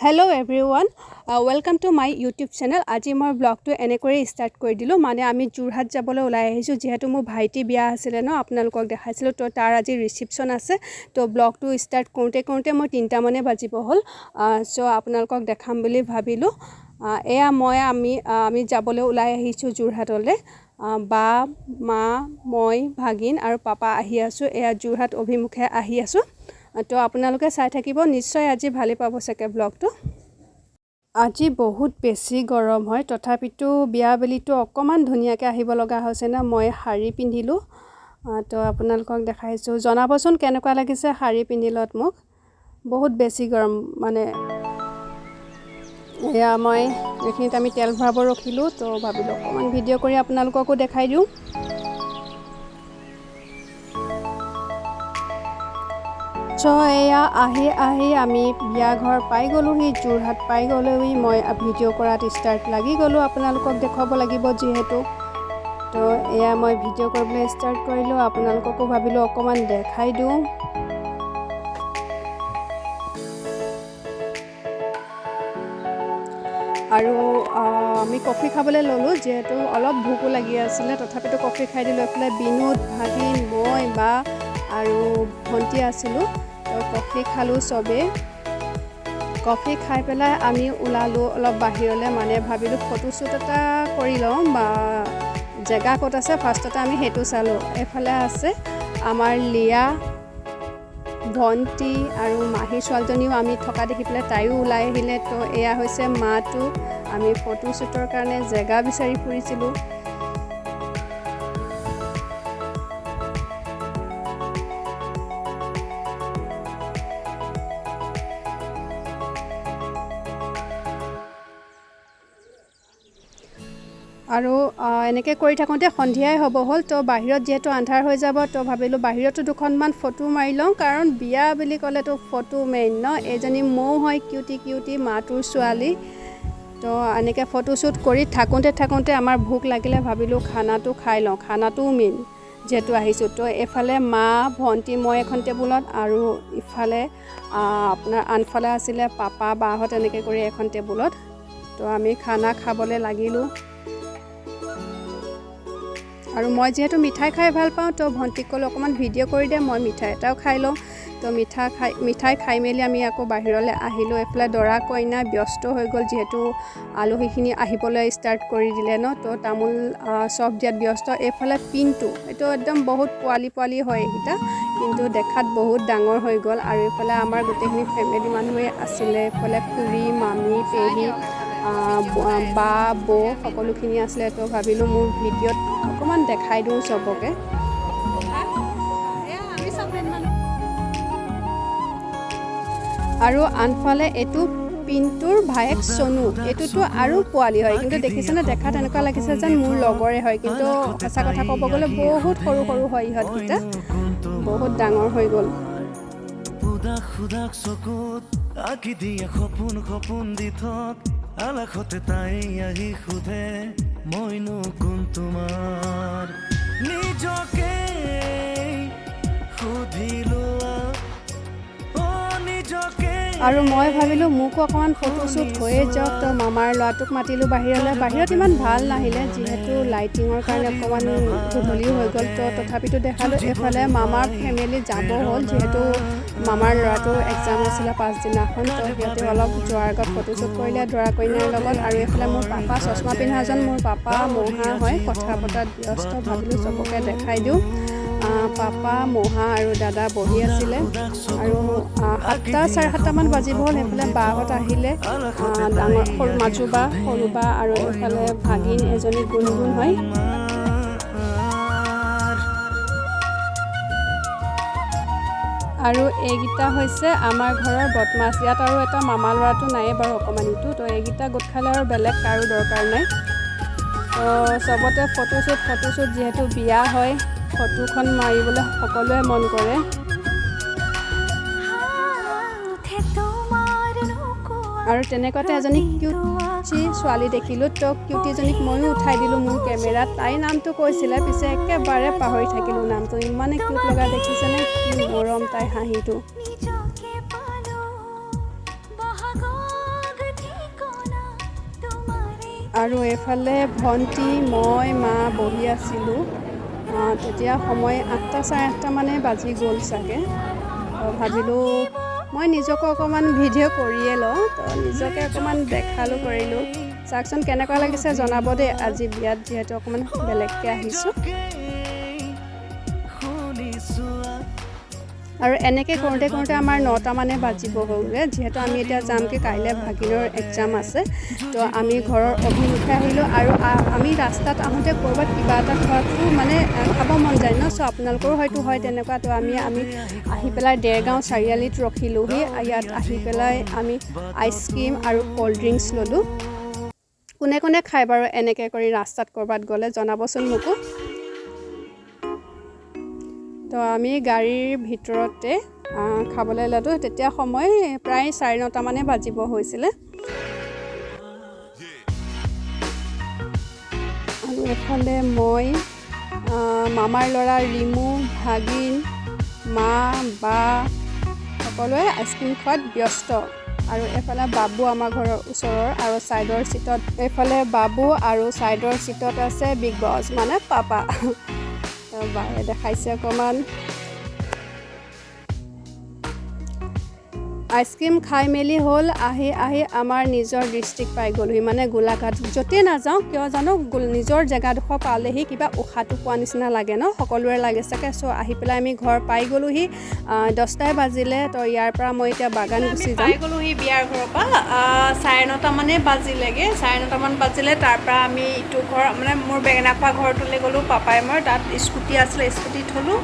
Hello everyone, welcome to my YouTube channel. আজি মই ব্লগটো এনেকৈয়ে ষ্টাৰ্ট কৰি দিলোঁ। মানে আমি যোৰহাট যাবলৈ ওলাই আহিছোঁ, যিহেতু মোৰ ভাইটি বিয়া আছিলে ন, আপোনালোকক দেখাইছিলোঁ। তো তাৰ আজি ৰিচিপশ্যন আছে। তো ব্লগটো ষ্টাৰ্ট কৰোঁতে কৰোঁতে মই 3টামানে বাজিব হ'ল। চ' আপোনালোকক দেখাম বুলি ভাবিলোঁ। এয়া মই আমি আমি যাবলৈ ওলাই আহিছোঁ যোৰহাটলৈ। বা, মা, মই, ভাগিন আৰু পাপা আহি আছোঁ। এয়া যোৰহাট অভিমুখে আহি আছোঁ। তো আপোনালোকে চাই থাকিব, নিশ্চয় আজি ভালেই পাব চাগে ব্লগটো। আজি বহুত বেছি গৰম হয়, তথাপিতো বিয়া বেলিটো অকণমান ধুনীয়াকৈ আহিব লগা হৈছে ন। মই শাৰী পিন্ধিলোঁ, তো আপোনালোকক দেখাইছোঁ। জনাবচোন কেনেকুৱা লাগিছে শাৰী পিন্ধিলত মোক। বহুত বেছি গৰম মানে। এয়া মই এইখিনিত আমি তেল ভৰাব ৰখিলোঁ, তো ভাবিলোঁ অকণমান ভিডিঅ' কৰি আপোনালোককো দেখাই দিওঁ। চ' এয়া আহি আহি আমি বিয়া ঘৰ পাই গ'লোহি, যোৰহাট পাই গ'লোহি। মই ভিডিঅ' কৰাত ষ্টাৰ্ট লাগি গ'লোঁ, আপোনালোকক দেখুৱাব লাগিব যিহেতু। তো এয়া মই ভিডিঅ' কৰিবলৈ ষ্টাৰ্ট কৰিলোঁ, আপোনালোককো ভাবিলোঁ অকণমান দেখাই দিওঁ। আৰু আমি কফি খাবলৈ ল'লোঁ, যিহেতু অলপ ভোকো লাগি আছিলে, তথাপিতো কফি খাই দিলোঁ। এইফালে বিনোদ, ভাগিন, মই, বা আৰু ভণ্টি আছিলোঁ। তো কফি খালোঁ চবেই। কফি খাই পেলাই আমি ওলালোঁ অলপ বাহিৰলৈ, মানে ভাবিলোঁ ফটোশ্বুট এটা কৰি লওঁ, বা জেগা ক'ত আছে ফাৰ্ষ্টতে আমি সেইটো চালোঁ। এইফালে আছে আমাৰ লিয়া ভণ্টি আৰু মাহীৰ ছোৱালীজনীও আমি থকা দেখি পেলাই তাইও ওলাই আহিলে। তো এয়া হৈছে মাটো। আমি ফটোশ্বুটৰ কাৰণে জেগা বিচাৰি ফুৰিছিলোঁ। আৰু এনেকৈ কৰি থাকোঁতে সন্ধিয়াই হ'ব হ'ল। তো বাহিৰত যিহেতু আন্ধাৰ হৈ যাব, তো ভাবিলোঁ বাহিৰতো দুখনমান ফটো মাৰি লওঁ, কাৰণ বিয়া বুলি ক'লেতো ফটো মেইন ন। এইজনী মৌ হয়, কিউটি কিউটি মাটোৰ ছোৱালী। তো এনেকৈ ফটোশ্বুট কৰি থাকোঁতে থাকোঁতে আমাৰ ভোক লাগিলে, ভাবিলোঁ খানাটো খাই লওঁ, খানাটোও মেইন যিহেতু আহিছোঁ। তো এইফালে মা, ভণ্টি, মই এখন টেবুলত, আৰু ইফালে আপোনাৰ আনফালে আছিলে পাপা, বাহঁত এনেকৈ কৰি এখন টেবুলত। তো আমি খানা খাবলৈ লাগিলোঁ। আৰু মই যিহেতু মিঠাই খাই ভাল পাওঁ, তো ভণ্টিক ক'লোঁ অকণমান ভিডিঅ' কৰি দে, মই মিঠাই এটাও খাই লওঁ। তো মিঠাই খাই মেলি আমি আকৌ বাহিৰলৈ আহিলোঁ। এইফালে দৰা কইনা ব্যস্ত হৈ গ'ল, যিহেতু আলহীখিনি আহিবলৈ ষ্টাৰ্ট কৰি দিলে ন। তো তামোল চব দিয়াত ব্যস্ত। এইফালে পিনটো, এইটো একদম বহুত পোৱালি পোৱালি হয় এইকেইটা, কিন্তু দেখাত বহুত ডাঙৰ হৈ গ'ল। আৰু এইফালে আমাৰ গোটেইখিনি ফেমিলি মানুহে আছিলে। এইফালে খুৰী, মামী, পেহী, বা, বৌ সকলোখিনি আছিলে। তো ভাবিলোঁ মোৰ ভিডিঅ'ত অকণমান দেখাই দিওঁ চবকে। আৰু আনফালে এইটো পিণ্টুৰ ভায়েক চনু, এইটোতো আৰু পোৱালি হয়, কিন্তু দেখিছেনে দেখাত এনেকুৱা লাগিছে যেন মোৰ লগৰে হয়, কিন্তু সঁচা কথা ক'ব গ'লে বহুত সৰু সৰু হয় ইহঁতকেইটা, বহুত ডাঙৰ হৈ গ'ল। আলাসতে তাই আহি সোধে মইনো কোন তোমাৰ, নিজকে সুধিলো অ নিজকে। আৰু মই ভাবিলোঁ মোকো অকণমান ফটোশ্বুট হৈয়ে যাওক। তো মামাৰ ল'ৰাটোক মাতিলোঁ বাহিৰলৈ। বাহিৰত ইমান ভাল নাহিলে, যিহেতু লাইটিঙৰ কাৰণে অকণমান গধূলিও হৈ গ'ল। তো তথাপিতো দেখালোঁ। এইফালে মামাৰ ফেমিলি যাব হ'ল, যিহেতু মামাৰ ল'ৰাটোৰ এক্সাম আছিলে পাছদিনাখন। তো সিহঁতে অলপ যোৱাৰ আগত ফটোশ্বুট কৰিলে দৰা কইনাৰ লগত। আৰু এইফালে মোৰ পাপা, চশমা পিন্ধাজন মোৰ পাপা মহা হয়, কথা পতাত ব্যস্ত। ভাবিলোঁ চবকে দেখাই দিওঁ। পাপা, মহা আৰু দাদা বহি আছিলে। আৰু 7টা চাৰে 7টামান বাজিব হ'ল। সেইফালে বাহঁত আহিলে, ডাঙৰ সৰু মাজু বা, সৰু বা, আৰু এইফালে ভাগিন এজনী গুণগুণ হয়। আৰু এইকেইটা হৈছে আমাৰ ঘৰৰ বদমাছ। ইয়াত আৰু এটা মামা ল'ৰাটো নায়েই বাৰু অকণমানিটো। তো এইকেইটা গোট খালে আৰু বেলেগ কাৰো দৰকাৰ নাই। তো চবতে ফটোশ্বুট ফটোশ্বুট, যিহেতু বিয়া হয় ফটোখন মাৰিবলৈ সকলোৱে মন কৰে। আৰু তেনেকুৱাতে এজনী কিউটি ছোৱালী দেখিলোঁ। তো কিউটিজনীক ময়ো উঠাই দিলোঁ মোৰ কেমেৰাত। তাইৰ নামটো কৈছিলে, পিছে একেবাৰে পাহৰি থাকিলোঁ নামটো। ইমানে কিউট লগা দেখিছেনে, কি মৰম তাইৰ হাঁহিটো। আৰু এইফালে ভণ্টি, মই, মা বহি আছিলোঁ। তেতিয়া সময় 8টা 8:30 মানে বাজি গ'ল চাগে। তো ভাবিলোঁ মই নিজকে অকণমান ভিডিঅ' কৰিয়ে লওঁ, তো নিজকে অকণমান দেখালোঁ কৰিলোঁ। চাওকচোন কেনেকুৱা লাগিছে জনাব দেই। আজি বিয়াত যিহেতু অকণমান বেলেগকৈ আহিছোঁ। শুনিছোৱা। আৰু এনেকৈ কৰোঁতে কৰোঁতে আমাৰ 9টা মানে বাজিব হ'লগৈ। যিহেতু আমি এতিয়া যামগৈ, কাইলৈ ভাগিনৰ এক্সাম আছে। তো আমি ঘৰৰ অভিমুখে আহিলোঁ আৰু আমি ৰাস্তাত আহোঁতে ক'ৰবাত কিবা এটা খোৱাটো মানে খাব মন যায় ন, চ' আপোনালোকৰো হয়তো হয় তেনেকুৱা। তো আমি আহি পেলাই দেৰগাঁও চাৰিআলিত ৰখিলোঁহি। ইয়াত আহি পেলাই আমি আইচক্ৰীম আৰু ক'ল্ড ড্ৰিংকছ ল'লোঁ। কোনে কোনে খায় বাৰু এনেকৈ কৰি ৰাস্তাত ক'ৰবাত গ'লে জনাবচোন মোকো। তো আমি গাড়ীৰ ভিতৰতে খাবলৈ ল'লোঁ। তেতিয়া সময় প্ৰায় 9:30 মানে বাজিব হৈছিলে। আৰু এফালে মই, মামাৰ ল'ৰা ৰিমু, ভাগিন, মা, বা সকলোৱে আইচক্ৰীম খোৱাত ব্যস্ত। আৰু এইফালে বাবু আমাৰ ঘৰৰ ওচৰৰ, আৰু ছাইডৰ চিটত এইফালে বাবু আৰু ছাইডৰ চিটত আছে বিগ বছ মানে পাপা। তো বায়ে দেখাইছে অকণমান। আইচক্ৰীম খাই মেলি হ'ল, আহি আহি আমাৰ নিজৰ ডিষ্ট্ৰিক্ট পাই গ'লোহি, মানে গোলাঘাট। য'তেই নাযাওঁ কিয় জানো নিজৰ জেগাডোখৰ পালেহি কিবা উশাহটো পোৱা নিচিনা লাগে ন, সকলোৰে লাগে চাগে। চ' আহি পেলাই আমি ঘৰ পাই গ'লোহি, 10টাই বাজিলে। তো ইয়াৰ পৰা মই এতিয়া বাগান গুচি যাম। পাই গ'লোহি বিয়াৰ ঘৰৰ পৰা, 9:30 মানেই বাজিলেগৈ, 9:30মান বাজিলে। তাৰ পৰা আমি ইটো ঘৰ মানে মোৰ বেঙেনা খোৱা ঘৰটোলৈ গ'লোঁ, পাপাই মই। তাত স্কুটি আছিলে, স্কুটি থ'লোঁ,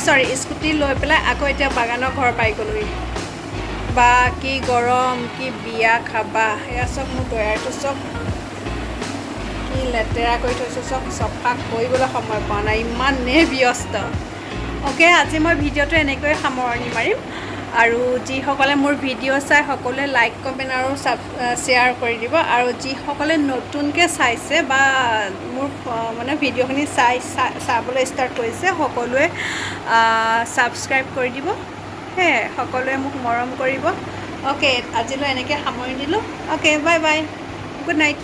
চৰি স্কুটি লৈ পেলাই আকৌ এতিয়া বাগানৰ ঘৰ পাই গ'লোহি। বা কি গৰম, কি বিয়া খাবা, এয়া চব মোৰ তৈয়াৰটো চব কি লেতেৰা কৰি থৈছোঁ, চব চফা কৰিবলৈ সময় পোৱা নাই, ইমানেই ব্যস্ত। অ'কে, আজি মই ভিডিঅ'টো এনেকৈয়ে সামৰণি মাৰিম। আৰু যিসকলে মোৰ ভিডিঅ' চাই সকলোৱে লাইক, কমেণ্ট আৰু শ্বেয়াৰ কৰি দিব। আৰু যিসকলে নতুনকৈ চাইছে বা মোৰ মানে ভিডিঅ'খিনি চাবলৈ ষ্টাৰ্ট কৰিছে, সকলোৱে ছাবস্ক্ৰাইব কৰি দিব। সেয়াই, সকলোৱে মোক মৰম কৰিব। অ'কে, আজিলৈ এনেকৈ সামৰণি দিলোঁ। Okay, bye bye, good night.